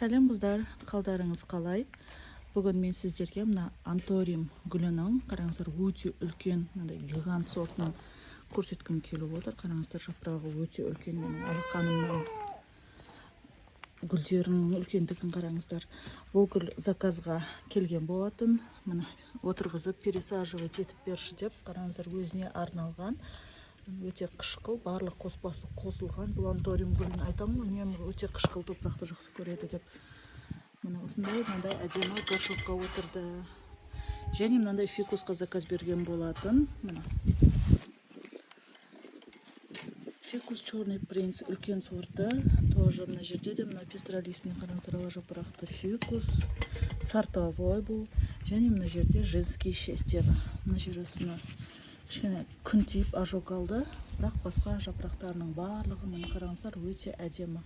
Сәлем, қыздар! Қалдарыңыз қалай? Бүгін мен сіздерге мына антуриум гүлінің, қараңыздар, өте үлкен мынандай гигант сортын көрсеткім келіп отыр. Қараңыздар, жапырағы өте үлкен. Менің алақанымның гүлдерінің үлкендігін қараңыздар. Бұл гүл заказға келген болатын, міне, отырғызып, пересаживать етіп берші деп. Қараңыздар, өзіне арналған өте қышқыл, барлық қоспасы қосылған. Бұл антуриум гүлін айтамын ғой үнемі, өте қышқыл топырақты жақсы көреді деп. Міне, осындай, мынандай әдемі горшокқа отырды. Және мынандай фикусқа заказ берген болатын. Міне, фикус Черный принц, үлкен сорты тоже. Мына жерде де мына пестролистный, қараңыздар, ала жапырақты фикус, сортовой бұл. Және мына жерде Женский счастье. Мына жері кішкене күн тиіп, ожог алды, бірақ басқа жапырақтарының барлығы, міне, қараңыздар, өте әдемі.